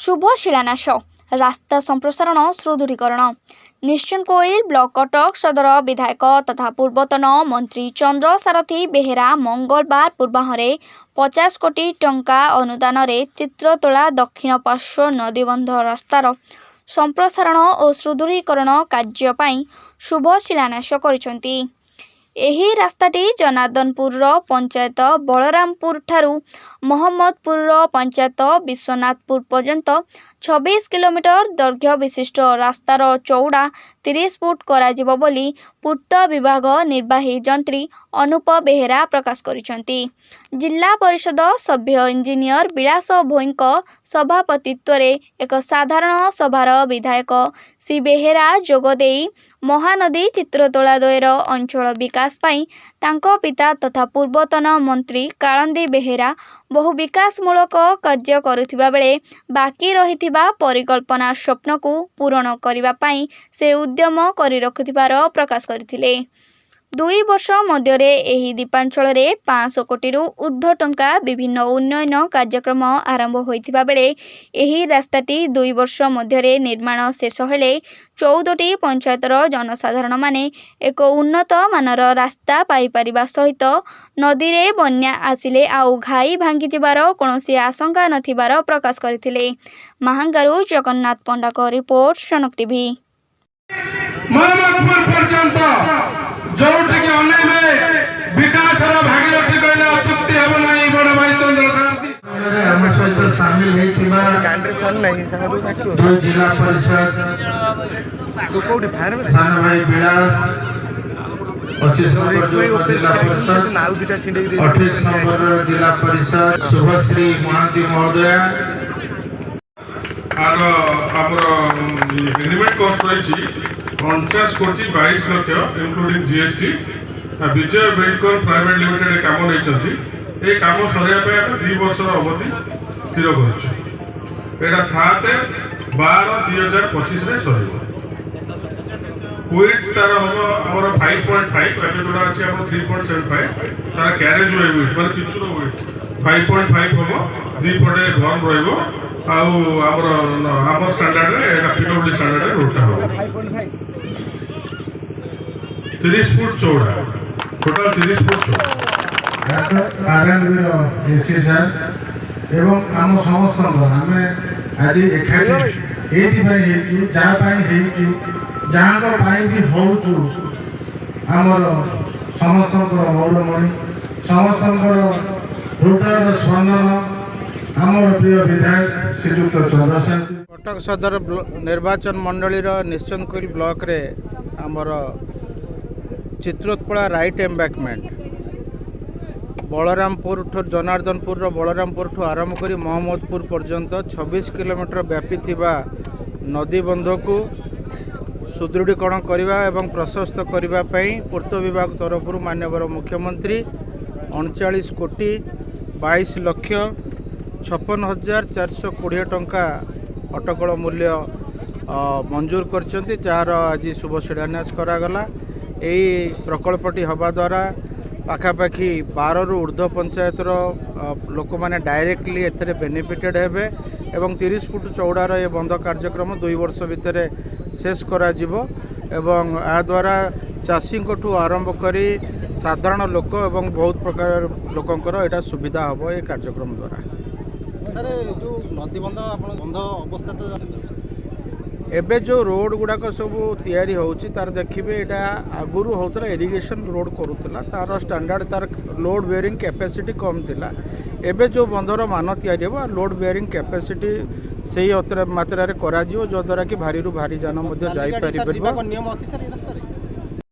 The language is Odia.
ଶୁଭ ଶିଳାନ୍ୟାସ, ରାସ୍ତା ସମ୍ପ୍ରସାରଣ, ସୁଦୃଢ଼ୀକରଣ। ନିଶ୍ଚିନ୍ତକୋଇଲ ବ୍ଲକ କଟକ ସଦର ବିଧାୟକ ତଥା ପୂର୍ବତନ ମନ୍ତ୍ରୀ ଚନ୍ଦ୍ର ସାରଥୀ ବେହେରା ମଙ୍ଗଳବାର ପୂର୍ବାହ୍ନରେ 50 କୋଟି ଟଙ୍କା ଅନୁଦାନରେ ଚିତ୍ରୋତ୍ପଳା ଦକ୍ଷିଣ ପାର୍ଶ୍ୱ ନଦୀବନ୍ଧ ରାସ୍ତାର ସମ୍ପ୍ରସାରଣ ଓ ସୁଦୃଢ଼ୀକରଣ କାର୍ଯ୍ୟ ପାଇଁ ଶୁଭ ଶିଳାନ୍ୟାସ କରିଛନ୍ତି। ଏହି ରାସ୍ତାଟି ଜନାର୍ଦ୍ଦନପୁରର ପଞ୍ଚାୟତ ବଳରାମପୁରଠାରୁ ମହମ୍ମଦପୁରର ପଞ୍ଚାୟତ ବିଶ୍ୱନାଥପୁର ପର୍ଯ୍ୟନ୍ତ 26 କିଲୋମିଟର ଦୈର୍ଘ୍ୟ ବିଶିଷ୍ଟ ରାସ୍ତାର ଚଉଡ଼ା 30 ଫୁଟ କରାଯିବ ବୋଲି ପୂର୍ତ୍ତ ବିଭାଗ ନିର୍ବାହୀ ଯନ୍ତ୍ରୀ ଅନୁପ ବେହେରା ପ୍ରକାଶ କରିଛନ୍ତି। ଜିଲ୍ଲା ପରିଷଦ ସଭ୍ୟ ଇଞ୍ଜିନିୟର ବିଳାସ ଭୋଇଙ୍କ ସଭାପତିତ୍ୱରେ ଏକ ସାଧାରଣ ସଭାର ବିଧାୟକ ଶ୍ରୀ ବେହେରା ଯୋଗଦେଇ ମହାନଦୀ ଚିତ୍ରୋତ୍ପଳା ଦ୍ୱୟର ଅଞ୍ଚଳ ବିକାଶ ପାଇଁ ତାଙ୍କ ପିତା ତଥା ପୂର୍ବତନ ମନ୍ତ୍ରୀ କାଳନ୍ଦୀ ବେହେରା ବହୁ ବିକାଶମୂଳକ କାର୍ଯ୍ୟ କରୁଥିବା ବେଳେ ବାକି ରହିଥିବା ପରିକଳ୍ପନା ସ୍ୱପ୍ନକୁ ପୂରଣ କରିବା ପାଇଁ ସେ ଉଦ୍ୟମ କରି ରଖୁଥିବାର ପ୍ରକାଶ କରିଥିଲେ। 2 ବର୍ଷ ମଧ୍ୟରେ ଏହି ଦ୍ୱୀପାଞ୍ଚଳରେ 500 କୋଟିରୁ ଉର୍ଦ୍ଧ୍ୱ ଟଙ୍କା ବିଭିନ୍ନ ଉନ୍ନୟନ କାର୍ଯ୍ୟକ୍ରମ ଆରମ୍ଭ ହୋଇଥିବା ବେଳେ ଏହି ରାସ୍ତାଟି 2 ବର୍ଷ ମଧ୍ୟରେ ନିର୍ମାଣ ଶେଷ ହେଲେ 14ଟି ପଞ୍ଚାୟତର ଜନସାଧାରଣମାନେ ଏକ ଉନ୍ନତ ମାନର ରାସ୍ତା ପାଇପାରିବା ସହିତ ନଦୀରେ ବନ୍ୟା ଆସିଲେ ଆଉ ଘାଇ ଭାଙ୍ଗିଯିବାର କୌଣସି ଆଶଙ୍କା ନଥିବାର ପ୍ରକାଶ କରିଥିଲେ। ମାହାଙ୍ଗାରୁ ଜଗନ୍ନାଥ ପଣ୍ଡାଙ୍କ ରିପୋର୍ଟ, ସନକ ଟିଭି। ମହମ୍ମଦପୁର ପର୍ଯ୍ୟନ୍ତ ଯୋଉଠିକି ଅନେଇବେ, ବିକାଶର ଭାଗୀରଥୀ କହିଲେ ଅତ୍ୟୁକ୍ତି ହେବ ନାହିଁ, ବଡ ଭାଇ ଚନ୍ଦ୍ର ସାରଥୀ। ଆମ ସହିତ ସାମିଲ ହେଇଥିବା ଦୁଇ ଜିଲ୍ଲା ପରିଷଦ ସାନ ଭାଇ ବିଳାସ, 25 ନମ୍ବର ଯୋଉ ଜିଲ୍ଲା ପରିଷଦ, 28 ନମ୍ବର ଜିଲ୍ଲା ପରିଷଦ ଶୁଭଶ୍ରୀ ମହାନ୍ତି ମହୋଦୟା। ଆର ଆମର ଏଷ୍ଟିମେଟ୍ କଷ୍ଟ ରହିଛି 49 କୋଟି 22 ଲକ୍ଷ, ଇନକ୍ଲୁଡିଂ ଜିଏସଟି। ବିଜୟ ବିଲ୍ଡକନ୍ ପ୍ରାଇଭେଟ ଲିମିଟେଡ୍ ଏ କାମ ନେଇଛନ୍ତି। ଏ କାମ ସରିବା ପାଇଁ ଆମେ 2 ବର୍ଷର ଅବଧି ସ୍ଥିର କରିଛୁ। ଏଇଟା 7/12/2025ରେ ସରିବ। ୱିଡ୍ଥ ତାର ହବ ଆମର 5.5। ଏବେ ଯୋଉଟା ଅଛି ଆମର 3.75। ତାର କ୍ୟାରେଜ we width, ମାନେ ପିଚୁର ୱିଡ୍ଥ 5.5 ହବ। ଦି ପଟେ ବର୍ମ ରହିବ ଆଉ ଆମର ଷ୍ଟାଣ୍ଡାର୍ଡରେ, ଏଇଟା ପିଡବ୍ଲ୍ୟୁଡି ଷ୍ଟାଣ୍ଡାର୍ଡରେ ରୋଡଟା ହବ। 30 ଫୁଟ ଚଉଡ଼ା, ଟୋଟାଲ 30 ଫୁଟ ଚଉଡ଼ା। R and Veer AC sir ଏବଂ ଆମ ସମସ୍ତଙ୍କର, ଆମେ ଆଜି ଏକାଠି ଏଇଥିପାଇଁ ହେଇଛୁ, ଯାହା ପାଇଁ ହେଇଛୁ, ଯାହାଙ୍କ ପାଇଁ ବି ହଉଛୁ, ଆମର ସମସ୍ତଙ୍କର ମଉଡ଼ମଣି, ସମସ୍ତଙ୍କର ହୃଦୟର ସ୍ପନ୍ଦନ, ଆମର ପ୍ରିୟ ବିଧାୟକ ଶ୍ରୀଯୁକ୍ତ ଚନ୍ଦ୍ରସାରଥୀ। କଟକ ସଦର ନିର୍ବାଚନ ମଣ୍ଡଳୀର ନିଶ୍ଚିନ୍ତକୋଇଲ ବ୍ଲକରେ ଆମର ଚିତ୍ରୋତ୍ପଳା ରାଇଟ୍ ଏମ୍ବାଙ୍କମେଣ୍ଟ, ବଳରାମପୁରଠୁ, ଜନାର୍ଦ୍ଦନପୁରର ବଳରାମପୁରଠୁ ଆରମ୍ଭ କରି ମହମ୍ମଦପୁର ପର୍ଯ୍ୟନ୍ତ 26 କିଲୋମିଟର ବ୍ୟାପିଥିବା ନଦୀବନ୍ଧକୁ ସୁଦୃଢ଼ୀକରଣ କରିବା ଏବଂ ପ୍ରଶସ୍ତ କରିବା ପାଇଁ ପୂର୍ତ୍ତ ବିଭାଗ ତରଫରୁ ମାନ୍ୟବର ମୁଖ୍ୟମନ୍ତ୍ରୀ 39 କୋଟି 22 ଲକ୍ଷ 56 ହଜାର 420 ଟଙ୍କା ଅଟକଳ ମୂଲ୍ୟ ମଞ୍ଜୁର କରିଛନ୍ତି, ଯାହାର ଆଜି ଶୁଭ ଶିଳାନ୍ୟାସ କରାଗଲା। ଏହି ପ୍ରକଳ୍ପଟି ହେବା ଦ୍ୱାରା ପାଖାପାଖି 12ରୁ ଉର୍ଦ୍ଧ୍ୱ ପଞ୍ଚାୟତର ଲୋକମାନେ ଡାଇରେକ୍ଟଲି ଏଥିରେ ବେନିଫିଟେଡ଼ ହେବେ ଏବଂ 30 ଫୁଟ ଚଉଡ଼ାର ଏ ବନ୍ଧ କାର୍ଯ୍ୟକ୍ରମ 2 ବର୍ଷ ଭିତରେ ଶେଷ କରାଯିବ ଏବଂ ଏହାଦ୍ୱାରା ଚାଷୀଙ୍କଠୁ ଆରମ୍ଭ କରି ସାଧାରଣ ଲୋକ ଏବଂ ବହୁତ ପ୍ରକାର ଲୋକଙ୍କର ଏଇଟା ସୁବିଧା ହେବ ଏ କାର୍ଯ୍ୟକ୍ରମ ଦ୍ୱାରା। ସାର୍, ଯେଉଁ ନଦୀବନ୍ଧ, ଆପଣ ବନ୍ଧ ଅବସ୍ଥା ତ ଏବେ ଯେଉଁ ରୋଡ଼ ଗୁଡ଼ାକ ସବୁ ତିଆରି ହେଉଛି, ତାର ଦେଖିବେ, ଏଇଟା ଆଗରୁ ହେଉଥିଲା, ଇରିଗେସନ୍ ରୋଡ଼ କରୁଥିଲା, ତାର ଷ୍ଟାଣ୍ଡାର୍ଡ଼, ତାର ଲୋଡ଼ ବେରିଂ କ୍ୟାପାସିଟି କମ୍ ଥିଲା। ଏବେ ଯେଉଁ ବନ୍ଧର ମାନ ତିଆରି ହେବ, ଲୋଡ଼ ବେରିଂ କ୍ୟାପାସିଟି ସେଇ ମାତ୍ରାରେ କରାଯିବ, ଯଦ୍ୱାରା କି ଭାରିରୁ ଭାରି ଯାନ ମଧ୍ୟ ଯାଇପାରିବ। ଯିବା ନିୟମ ଅଛି ସାର୍ ଏ ରାସ୍ତାରେ?